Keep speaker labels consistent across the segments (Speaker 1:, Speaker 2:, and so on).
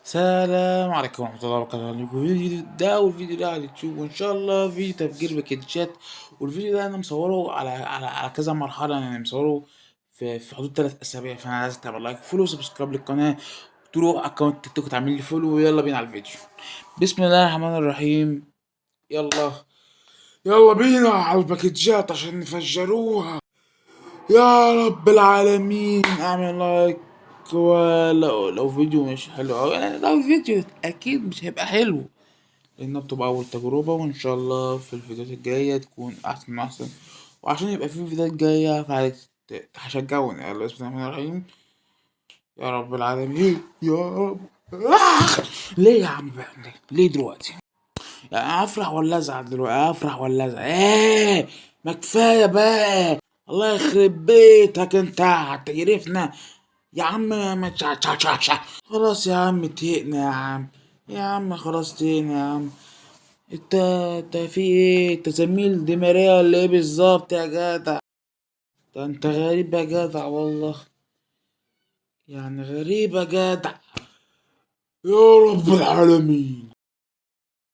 Speaker 1: السلام عليكم ورحمة الله وبركاته. الفيديو ده أول فيديو ده على اليوتيوب، وإن شاء الله فيديو تفجير باكجات. والفيديو ده أنا مصوره على كذا مرحلة، يعني مصوره في حدود 3 أسابيع. فأنا عايز تعمل like follow subscribe للقناة، تروح account تيك توك تعمل لي follow، ويلا بينا على الفيديو. بسم الله الرحمن الرحيم. يلا يلا بينا على الباكجات عشان نفجروها. يا رب العالمين اعمل like. ولو فيديو مش حلو أوي، يعني لو فيديو اكيد مش هيبقى حلو لانها بتبقى اول تجربة، وان شاء الله في الفيديوهات الجاية تكون احسن واحسن. وعشان يبقى في فيديوهات جاية فعايز تشجعوني. يلا بسم الله الرحمن الرحيم. يا رب العالمين يا رب. ليه يا عم بقى؟ ليه دلوقتي؟ يعني افرح ولا ازعل دلوقتي؟ افرح ولا ازعل؟ ايه ما كفاية بقى، الله يخرب بيتك انت هتقرفنا يا عم. ما تشا تشا تشا تشا. خلاص يا عم تهقنا يا عم، يا عم خلاص تهقنا يا عم. انت في ايه؟ انت زميل دي ماريا ولا ايه بالظبط يا جدع؟ ده انت غريب يا جدع والله، يعني غريب يا جدع. يا رب العالمين.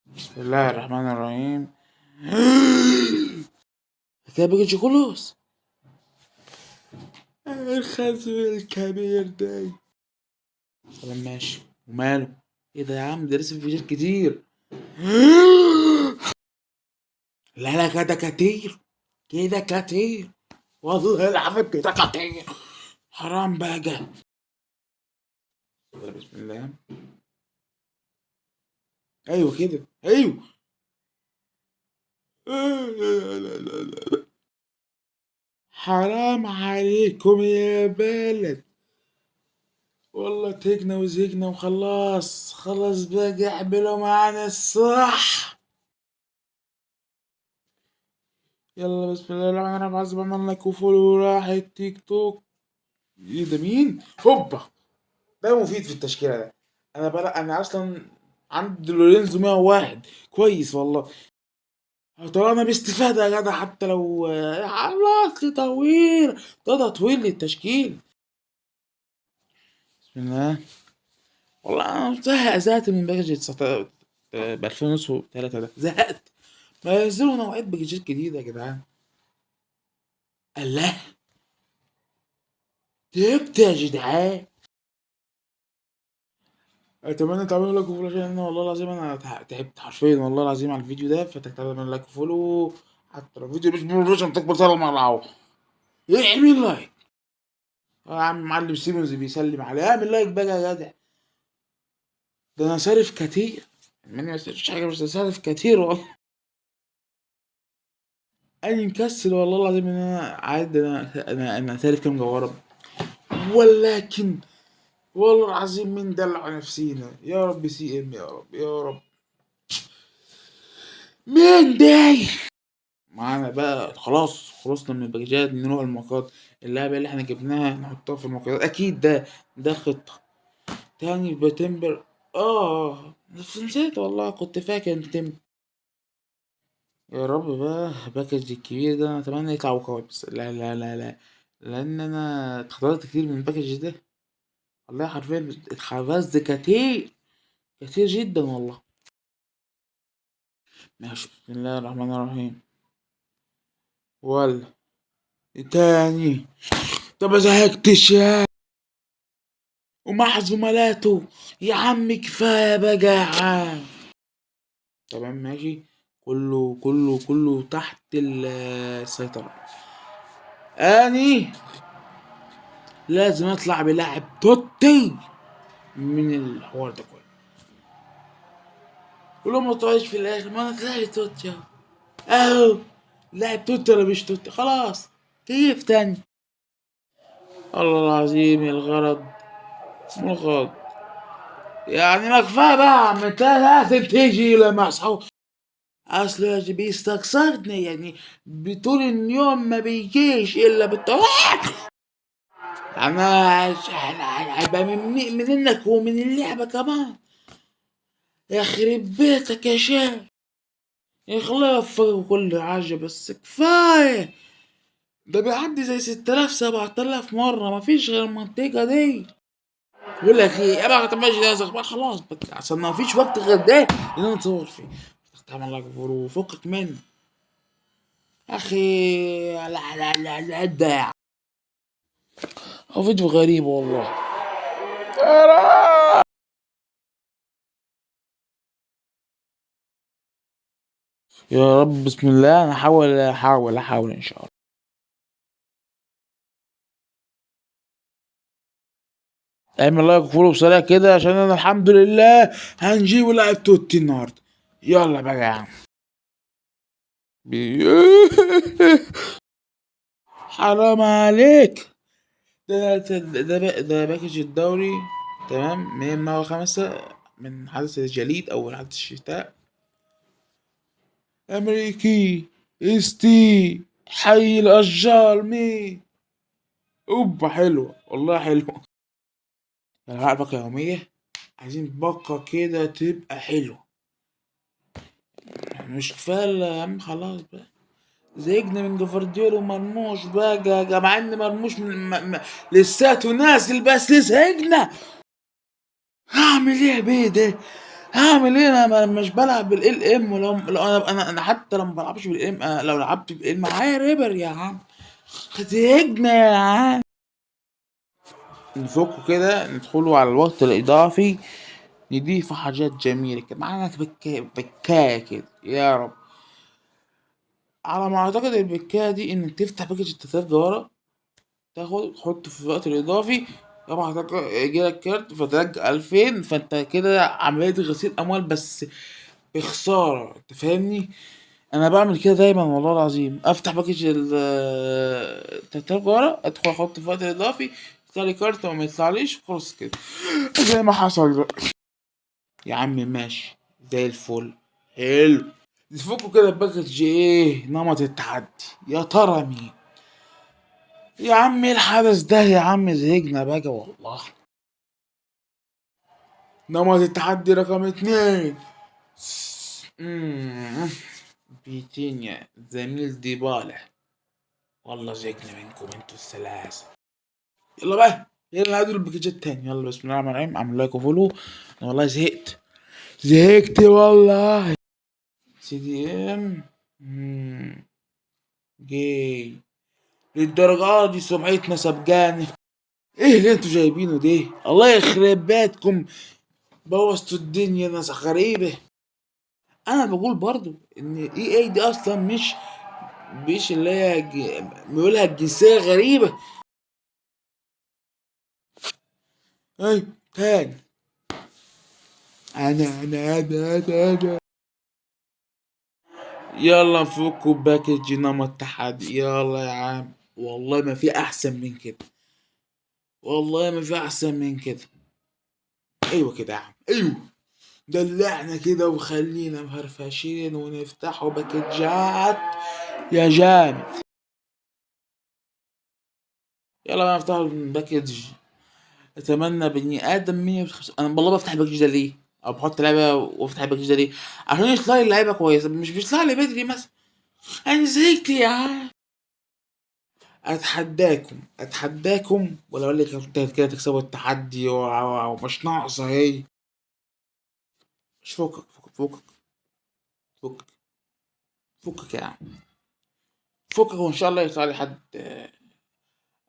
Speaker 1: بسم الله الرحمن الرحيم. كده package خلص. الخزو الكبير ده. طب ماشي وماله. ايه ده يا عم؟ ده لسه في فيديوهات كتير. لا لا كده كتير، كده كتير والله العظيم كده كتير، حرام بقى. بسم الله. ايوه كده، ايوه. لا لا لا لا. حرام عليكم يا بلد والله، تهجنا وزهقنا وخلاص. خلاص بقى اعملوا معانا الصح. يلا بسم الله الرحمن الرحيم. عايز بعمل like و follow. راح التيك توك. ايه ده؟ مين؟ هوبا، ده مفيد في التشكيلة ده. انا بلا، انا اصلا عند لورينزو 101 كويس والله. طلعنا باستفادة يا جدع، حتى لو خلاص تطوير ده تطوير للتشكيل. بسم الله. والله انا زهقت من package 19 بألفين ونص وتلاتة ده، زهقت. ما ينزلوا نوعية باكجات جديدة يا جدعان. الله تعبت يا جدعان. اتمنى تعملوا like و follow عشان انا والله العظيم انا تعبت حرفيا والله العظيم على الفيديو ده. فتعملوا like و follow حتى لو الفيديو مش عشان تكبر سنة مرة. اعمل like يا عم. معلم سيمونز بيسلم عليه، اعمل like بقى يا جدع. ده انا صارف كتير، يعني ما صرفتش حاجة بس صارف كتير والله. انا مكسل والله العظيم ان انا عاد انا صارف كام جوارب، ولكن والله العظيم من دلع نفسينا. يا رب CM، يا رب يا رب. مين ده معانا بقى؟ خلاص خلصنا من الباكجات، نروح المقاط. اللعبة اللي احنا جبناها نحطها في المقاط اكيد. ده خطة تاني بتمبر. بس نسيت والله، كنت فاكر ان تمبر. يا رب بقى package الكبير ده انا اتمنى يطلع قوي، بس لا لا لا لا، لان انا اتخضرت كتير من ال package ده والله، حرفيا اتحفزت كتير كتير جدا والله. ماشي بسم الله الرحمن الرحيم. ولا تاني. طب ما زهقتش يا ومع زملاته يا عم، كفاية بقى يا عم. تمام ماشي، كله كله كله تحت السيطرة. اني لازم اطلع بلاعب توتي من الحوار ده كله، ولو ما طلعش في الاخر ما انا طلعت توتي اهو. لاعب توتي ولا مش توتي؟ خلاص كيف تاني؟ الله العظيم الغرض الغرض يعني ما كفاية بقى يا عم. انت لازم تيجي لما اصحابه، اصل بيستخسرني يعني بطول اليوم ما بيجيش الا بالطلاق. انا هيبقى منك ومن اللعبة كمان. يخرب بيتك يا شيخ، يا اخي الله يوفقك كل حاجة، بس كفاية ده بيعدي زي 6000 7000 مرة، مفيش غير المنطقة دي. بقول لك ايه يا بقى، طب ماشي يا بقى خلاص عشان ما فيش وقت غير ده ان انا اتصور فيه. تعمل like وفكك منه اخي. لا لا لا لا ده هو فيديو غريب والله. يا رب بسم الله، انا هحاول احاول احاول ان شاء الله. اعمل like و follow بسرعة كده عشان انا الحمد لله هنجيب لاعب توتي النهارده. يلا بقى يا عم. حرام عليك. ده package الدوري تمام، 105 من حدث الجليد او حدث الشتاء. امريكي استي حي الاشجار مي اوبا، حلوة والله حلوة. يلا باقه يومية، عايزين باقه كده تبقى حلوة، مش كفاية يا عم خلاص بقى زهقنا من جفارديول ومرموش بقى يا مع ان مرموش لساته نازل بس زهقنا. هعمل ايه يا بيه ده؟ هعمل ايه؟ انا مش بلعب بال ام، ولو لو انا انا حتى لو ما بلعبش بال ام، لو لعبت بال معايا ريبر يا عم. زهقنا يا عم. نفكه كده، ندخله على الوقت الاضافي، نضيف حاجات جميلة كده معانا بكايه كده يا رب. على ما اعتقد البكايه دي انك تفتح package التلاتة ورا، تاخد تحط في الوقت الاضافي، طبعا يجيلك كارت فترجع 2000، فانت كده عملية غسيل اموال بس بخسارة، انت فاهمني؟ انا بعمل كده دايما والله العظيم، افتح package التلاتة ورا، ادخل احط في الوقت الاضافي، يطلع لي كارت وما يطلعليش، خلاص كده زي ما حصل دلوقتي يا عم. ماشي زي الفل، حلو. نفكوا كده package ايه نمط التحدي، يا ترى مين يا عم؟ ايه الحدث ده يا عم؟ زهقنا بقى والله. نمط التحدي رقم 2، بيتينيا زميل ديبالا. والله زهقنا منكم انتوا الثلاثة. يلا بقى يلا نعدل الباكجات تاني. يلا بسم الله الرحمن الرحيم، اعمل like و follow. انا والله زهقت زهقت والله. CDM جاي للدرجة دي سمعتنا سبجانة. ايه اللي انتوا جايبينه ده؟ الله يخرب بيتكم، بوظتوا الدنيا، ناس غريبة. انا بقول برضو ان EA دي اصلا مش اللي هي بيقولها الجنسية غريبة. اي تاني انا انا انا انا انا. يلا نفكوا package نمط تحدي. يلا يا عم، والله ما في احسن من كده، والله ما في احسن من كده. ايوه كده يا عم، ايوه دلعنا كده وخلينا مفرفشين ونفتحوا باكجات يا جامد. يلا بقى نفتحوا ال package. اتمنى بني ادم 105. انا والله بفتح ال package ده ليه؟ او بحط لعبه وافتح ال package ده ليه؟ عشان يطلع لي لعيبة كويسة، مش بيطلع لي بدري مثلا. انا زهقت يا عم. اتحداكم اتحداكم، ولا اقول لك انتوا كده تكسبوا التحدي ومش ناقصه اهي. مش فكك فكك فكك فكك فكك يا عم، فكك. وان شاء الله يطلع لي حد.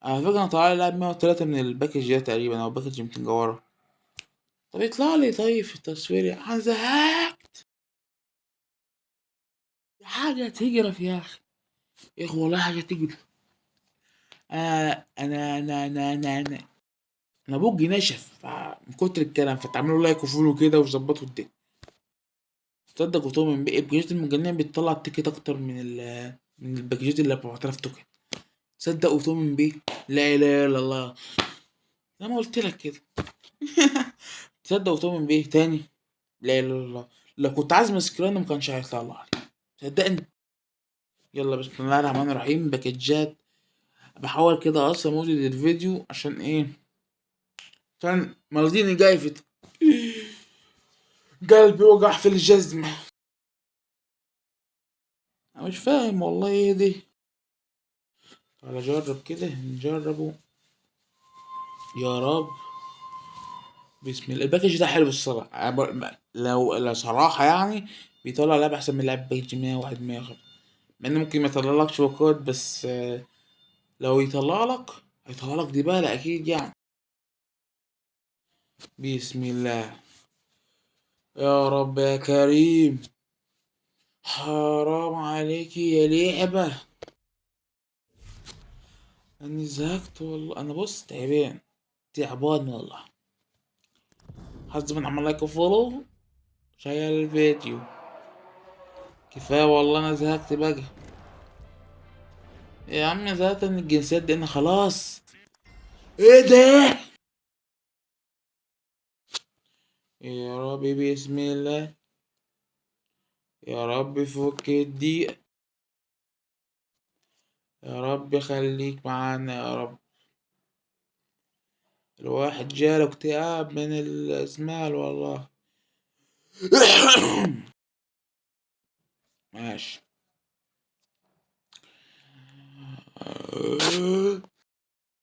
Speaker 1: على فكرة انا طلع لي لاعب 103 من ال package ده تقريبا، او package 200 جوهرة. طب يطلع لي طيب في التصوير، انا زهقت. حاجة تجرف يا اخي، يا اخي والله حاجة تجرف. انا انا انا انا انا انا انا بوجي نشف من كتر الكلام، فتعملوا like و follow كده وظبطوا الدنيا. تصدق وتؤمن بإيه؟ الباكجات المجانية بتطلع ال ticket أكتر من الباكجات اللي ب 4000 token. تصدق وتؤمن بيه؟ لا إله إلا الله، زي ما قلت لك كده. تصدق وتؤمن بيه تاني؟ لا إله إلا الله. لو كنت عايز ماسكيرانو ما كانش هيطلع لي، صدقني. يلا بسم الله الرحمن الرحيم. باكجات بحاول كده اصلا مدة الفيديو عشان ايه؟ عشان مالديني جاي في قلبي وقع في الجزمة. انا مش فاهم والله ايه دي. تعالى جرب كده، نجربه يا رب. بسم الله. ال package ده حلو الصراحة، لو صراحة يعني بيطلع لعب أحسن من لعب package 101 105، مع إنه ممكن ما يطلعلكش باكات، بس لو يطلع لك هيطلع لك ديبالا أكيد يعني. بسم الله، يا رب يا كريم، حرام عليكي يا لعبة، أنا زهقت والله. أنا بص تعبان تعبان والله. حد من عمل like و follow share الفيديو، كفاية والله أنا زهقت بقى يا عم، زهقت من الجنسيات دي أنا خلاص. إيه ده؟ يا ربي بسم الله، يا رب فك الضيق، يا رب خليك معانا يا رب. الواحد جاله اكتئاب من الازمال والله. ماشي.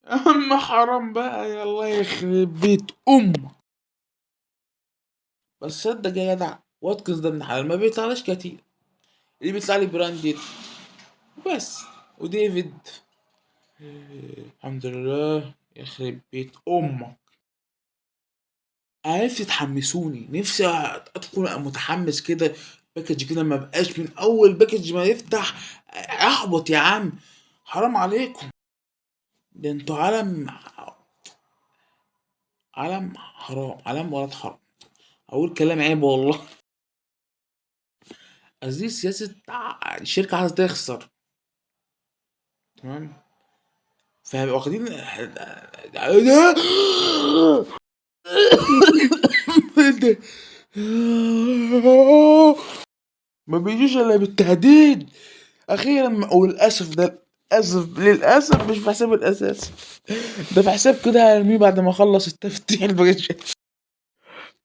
Speaker 1: اما حرام بقى، يا الله يخرب بيت امك. بس صدق يا جدع، واتكنز ده ابن حلال ما بيطلعليش كتير، اللي بيطلع لي برانديت بس وديفيد. الحمد لله. يخرب بيت امك، انا نفسي تحمسوني، نفسي ادخل متحمس كده package كده، ما بقاش من اول package ما يفتح احبط يا عم، حرام عليكم. ده انتوا عالم، عالم حرام، عالم ولاد حرام. اقول كلام عيب والله. قصدي سياسة الشركة عايزة تخسر، تمام؟ فواخدين ده ما بيجيش الا بالتهديد اخيرا. وللاسف ده للاسف، للاسف مش في حساب الاساسي، ده في حساب كده هرميه بعد ما اخلص التفتيح ال package.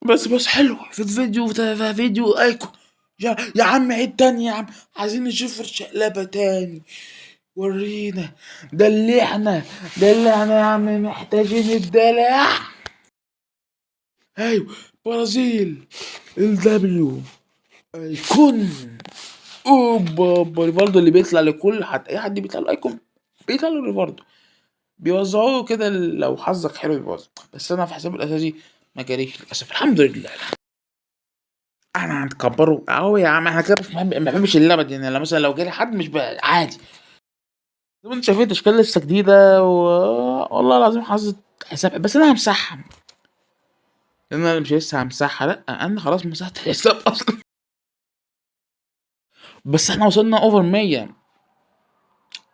Speaker 1: بس حلو في الفيديو، في فيديو icon يا عم، عيد تاني يا عم، عايزين نشوف الشقلبه تاني، ورينا دلعنا دلعنا يا عم، محتاجين الدلع. ايوه برازيل ال W icon. اوبا اوبا، ريفالدو اللي بيطلع لكل حد، اي حد بيطلع له icon بيطلع له ريفالدو، بيوزعوه كده لو حظك حلو بيوزع. بس انا في حسابي الاساسي ما جاليش للاسف، الحمد لله. احنا هنكبره اهو يا عم، احنا كده مش ما بحبش اللعبه دي. يعني مثلا لو جالي حد مش بقى عادي. زي ما انتم شايفين التشكيله لسه جديده والله العظيم حظ حساب، بس انا همسحها، لان انا مش لسه همسحها، لا انا خلاص مسحت الحساب اصلا. بس احنا وصلنا over 100،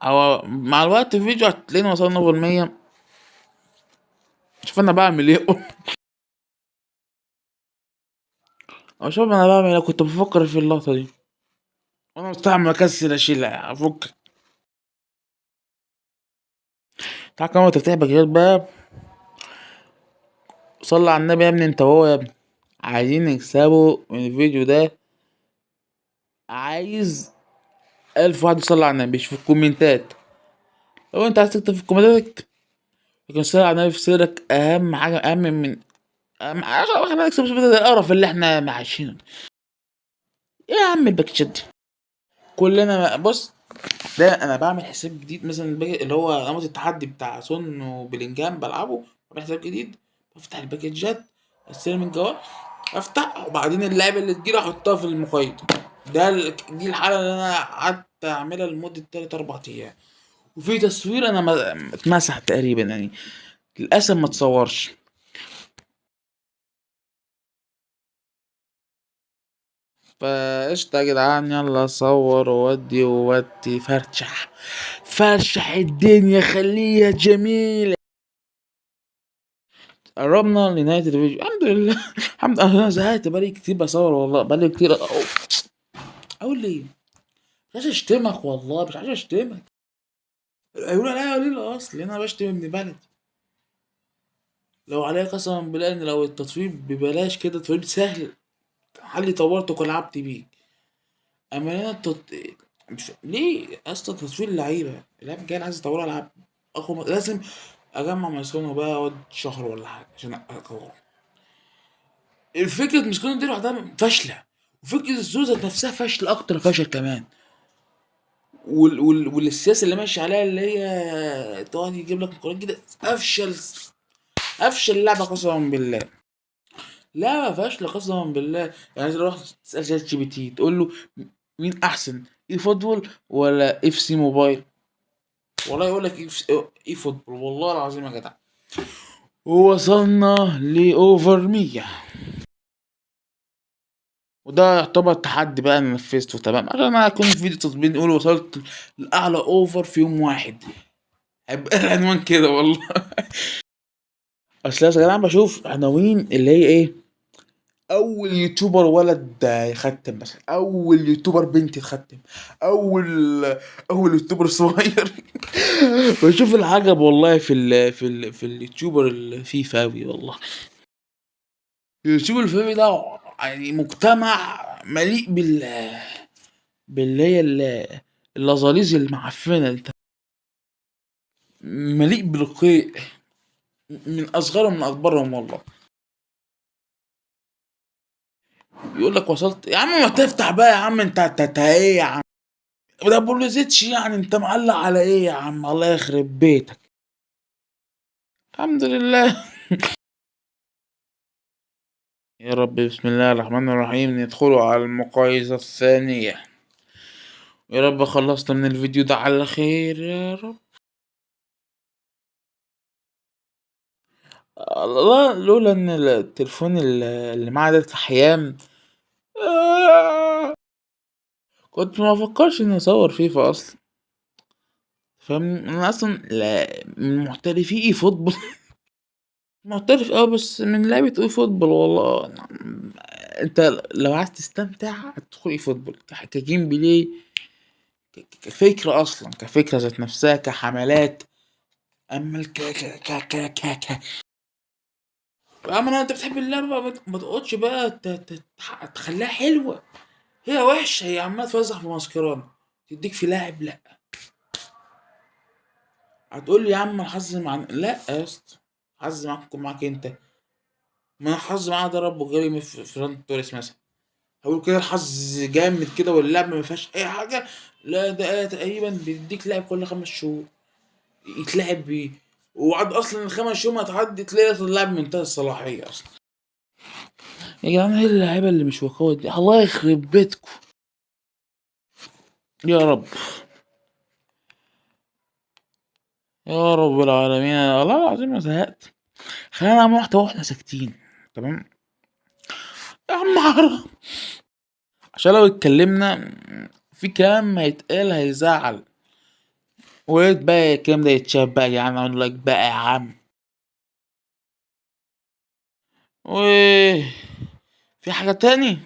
Speaker 1: او مع الوقت الفيديو هتلاقينا وصلنا over 100. شوف انا بعمل ايه، او شوف انا بعمل ايه. كنت بفكر في اللقطه دي وانا مستعمل اكسل اشيلها افك. تعال كمان تفتح باكجات بقى. صلي على النبي يا ابني، انت وهو يا ابني عايزين نكسبه من الفيديو ده. عايز 1000 واحد يصلي على النبي في الكومنتات. لو انت عايز تكتب في الكومنتات اكتب، لكن صلي على النبي في سرك اهم حاجه، اهم من اهم حاجه. خلينا نكسب ده القرف اللي احنا عايشينه. ايه يا عم الباكجات دي كلنا؟ بص ده انا بعمل حساب جديد مثلا، اللي هو نمط التحدي بتاع سون وبلينجهام بلعبه، بعمل حساب جديد، بفتح الباكجات استلم الجواب افتح، وبعدين اللعبه اللي تجيلي احطها في المقيد. دي الحاله اللي انا قعدت اعملها لمده 3-4 ايام. وفي تصوير انا ما اتمسح تقريبا، يعني للاسف ما اتصورش. فقشطة يا جدعان، يلا صور وودي وودي، فرشح فرشح الدنيا، خليها جميلة. قربنا لنهاية الفيديو الحمد لله. الحمد لله. انا زهقت بقالي كتير بصور والله، بقالي كتير. اقول ليه؟ مش عايز اشتمك والله، مش عايز اشتمك. هيقولوا عليا قليل الاصل لان انا بشتم ابن بلدي. لو عليا قسما بالله ان لو التطوير ببلاش كده، تطوير سهل، حلي طورتك ولعبت بيه. اما انا مش ليه يا اسطى تطوير اللعيبه، اللعيبه الجايه عايز اطورها، العب اقوى، لازم اجمع ميسونه بقى اقعد شهر ولا حاجه عشان اطوره. الفكرة ماسكيرانو دي لوحدها فاشلة، وفكرة الزوزة ذات نفسها فاشلة أكتر فشل كمان. والسياسة اللي ماشية عليها اللي هي تقعد يجيب لك مقارنات كده، أفشل أفشل لعبة قسما بالله، لعبة فاشلة قسما بالله. يعني لو رحت تسأل ChatGPT تقول له مين أحسن، eFootball ولا FC Mobile؟ والله يقول لك eFootball، والله العظيم يا جدع. ووصلنا ل over 100، وده يعتبر تحدي بقى انا نفذته، تمام؟ عشان انا اكون في فيديو تطبيق نقول وصلت لاعلى over في يوم واحد، هيبقى العنوان كده والله. اصل يا جدعان بشوف عناوين اللي هي ايه، اول YouTuber ولد يختم مثلا، اول YouTuber بنت تختم، اول YouTuber صغير. بشوف العجب والله في ال YouTuber الفيفاوي والله. ال YouTuber الفيفاوي ده يعني مجتمع مليء باللي هي اللظاليز المعفنة دي، مليء بالقيء من اصغرهم من اكبرهم والله. يقول لك وصلت يا عم، ما تفتح بقى يا عم، انت ايه يا عم؟ ده بوليزيتش يعني، انت معلق على ايه يا عم؟ الله يخرب بيتك. الحمد لله. يا رب. بسم الله الرحمن الرحيم. ندخل على المقايضة الثانية. يا رب خلصنا من الفيديو ده على خير يا رب. الله، لولا ان التليفون اللي معاه ده كحيان، كنت ما افكرش اني اصور فيفا اصلا. فاهم؟ انا اصلا من محترفي eFootball. محترف بس من لعبة eFootball والله. انت لو عايز تستمتع هتدخل eFootball ك gameplay، كفكرة اصلا، كفكرة ذات نفسها، كحملات. اما الك ك ك ك ك ك اما انت بتحب اللعبة بقى، ما تقعدش بقى تخليها حلوة. هي وحشة، هي عمالة توزع في ماسكيرانو، تديك في لاعب. لا هتقول لي يا عم الحظ مع، لا يا اسطى، الحظ معاك يكون معاك انت. ما الحظ معاه ده ربه غيري من فران توريس مثلا، هقول كده الحظ جامد كده واللعبة ما فيهاش اي حاجة. لا ده تقريبا بيديك لاعب كل 5 شهور يتلعب بيه، وبعد اصلا ال5 شهور ما تعدي تلاقي اللاعب منتهى الصلاحية اصلا. يا جدعان ايه اللعيبة اللي مش واقعية دي؟ الله يخرب بيتكم يا رب يا رب العالمين. والله العظيم انا زهقت. خلينا نعمل محتوى واحنا ساكتين، تمام يا عم؟ حرام، عشان لو اتكلمنا في كلام هيتقال هيزعل، ويا بقى الكلام ده يتشاف بقى يا عم، اقول لك بقى يا عم. و في حاجة تاني؟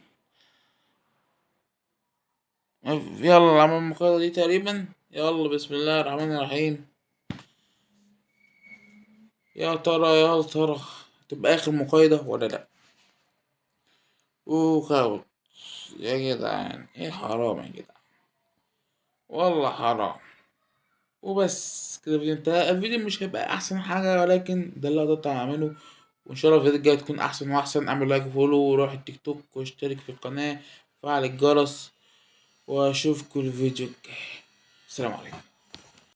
Speaker 1: يلا نعمل المقالة دي تقريبا. يلا بسم الله الرحمن الرحيم. يا ترى يا ترى تبقى آخر مقايضة ولا لأ؟ وخاوت يا جدعان، ايه حرام يا جدعان، والله حرام. وبس كده الفيديو انتهى. الفيديو مش هيبقى احسن حاجة، ولكن ده اللي قدرت اعمله، وان شاء الله الفيديو الجاي تكون احسن واحسن. اعمل like و follow، وروح التيك توك واشترك في القناة وفعل الجرس، واشوفكم الفيديو الجاي. السلام عليكم.